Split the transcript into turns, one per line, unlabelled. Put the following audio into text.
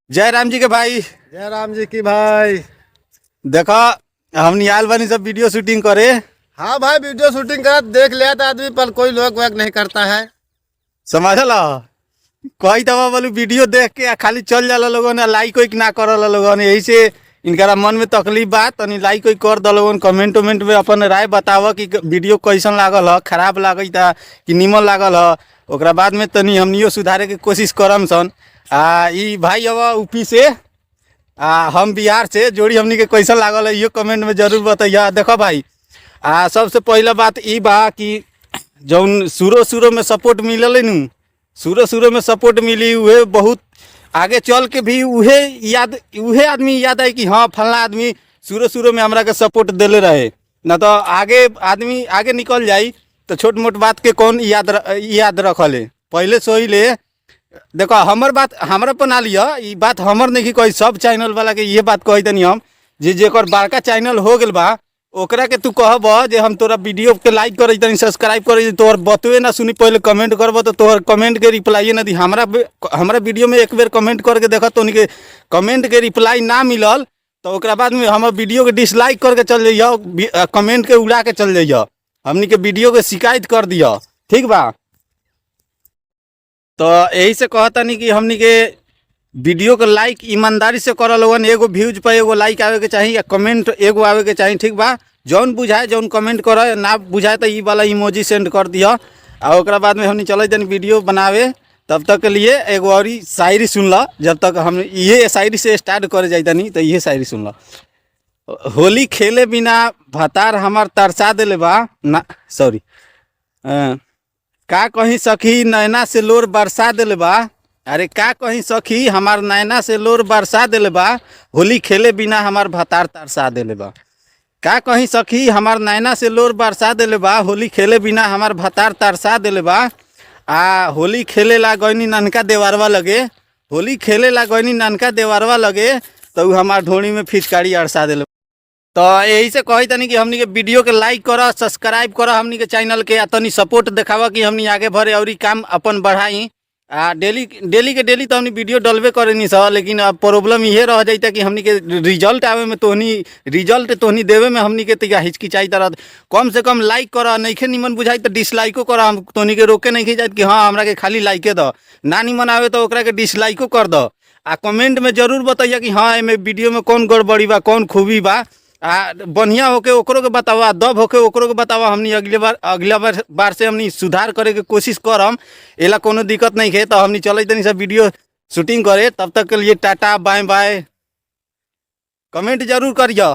जय राम जी के भाई।
जय राम जी की भाई।
देखो, हम आयल बनी सब वीडियो शूटिंग करे।
हाँ भाई, वीडियो शूटिंग कर देख लिया था आदमी, पर कोई लोग वोग नहीं करता है।
समझल? कही दबा बोलू, वीडियो देख के आ खाली चल जाला लोगन, लाइक ओइक ना करल लोगन। यही से इनकरा मन में तकलीफ बा। तनी लाइक ओइक कर द लोगन, कमेंट उमेंट में अपन राय बताव कि वीडियो कैसन लागल ह, खराब लागल कि निमन लागल ह। ओकरा बाद में तनी हमनियो सुधारे के कोशिश करम सन। आ ई भाई अब यूपी से आ हम बिहार से, जोड़ी हमनी के कैसन लागल है, इहो कमेंट में जरूर बतैया। देखो भाई, आ सबसे पहला बात ई बा कि जौन शुरू शुरू में सपोर्ट मिलल नु, शुरू शुरू में सपोर्ट मिली, उहे बहुत आगे चल के भी उहे याद, उहे आदमी याद आई कि हाँ, फलना आदमी शुरू शुरू में हमरा के सपोर्ट देले रहे। ना तो आगे आदमी आगे निकल जाई तो छोट मोट बात के कौन याद रखले? पहले सोही ले। देखो, हमर बात हमरा पर ना लिया, ई बात हमर नहीं कही, सब चैनल वाला के ये बात कही तनी हम जे जेकर बड़का चैनल हो गेल बा, ओकरा के तू कहब जे हम तोरा वीडियो के लाइक करै तनी, सब्सक्राइब करै, तोहर बतवे ना सुनी। पहले कमेंट करब तो तोहर कमेंट के रिप्लाई ना दी। हमरा हमरा वीडियो में एक बेर कमेंट करके देख, तो के कमेंट के रिप्लाई ना मिलल तो ओकरा बाद में हमर वीडियो के डिसलाइक करके चल जइह, कमेंट के उड़ा के चल जइह, हमनी के वीडियो के शिकायत कर दिह, ठीक बा? तो यही से कहतनी कि हमनी के वीडियो के लाइक ईमानदारी से करल लोगन। एगो व्यूज पर एगो लाइक आवे के चाही या कमेंट एगो आवे के चाही, ठीक बा? जौन बुझाए जौन कमेंट कर, ना बुझाए तो ई वाला इमोजी सेंड कर दिह। आ ओकरा बाद में हमनी चले तनी वीडियो बनावे। तब तक के लिए एगो और शायरी सुन ल। जब तक हम इहे शायरी से स्टार्ट करे जाई तनी, तो इहे शायरी सुन ल। होली खेले बिना भतार हमार तरसा देले बा, ना, सॉरी, का कहीं सखी, नैना से लोर बरसा देले बा। अरे का कहीं सखी, हमार नैना से लोर बरसा देले बा, होली खेले बिना हमार भतार तरसा देले बा। का कहीं सखी, हमार नैना से लोर बरसा देले बा, होली खेले बिना हमार भतार तरसा देले बा। आ होली खेले ला गईनी ननका देवरवा लगे, होली खेले ला गईनी ननका देवरवा लगे, तो उ हमार ढोणी में फिचकारी अड़सा देले। तो यही से कही तनी कि हमनी के वीडियो के लाइक कर, सब्सक्राइब कर हमनी के चैनल के, आ तनी सपोर्ट देखावा कि हमनी आगे बढ़े और काम अपन बढ़ाई। आ डेली डेली के डेली तो हमनी वीडियो डलबे करेनी सर, लेकिन अब प्रॉब्लम इहे रह जाता कि हमनी के रिजल्ट आवे में, तोहनी रिजल्ट तोहनी देवे में हमनी के तनिका हिचकिचाई तरह। कम से कम लाइक कर, नइखे निमन बुझाई तो डिसलाइको कर। हम तोहनी के रोके नहीं जात कि हाँ, हमरा के खाली लाइके द। ना निमन आवे तो ओकरा के डिसलाइको कर द। आ कमेंट में जरूर बतैया कि हाँ, एमे वीडियो में कौन गड़बड़ी बा, कौन खूबी बा। आ बढ़िया होके ओकरो के बतावा, दब होके ओकरो के बतावा। हमनी अगले बार, अगला बार बार से हमनी सुधार करे के कोशिश करम, एला कोनो दिक्कत नहीं है। तो हमनी चले तनी सब वीडियो शूटिंग करे। तब तक के लिए टाटा, बाय बाय। कमेंट जरूर करिए।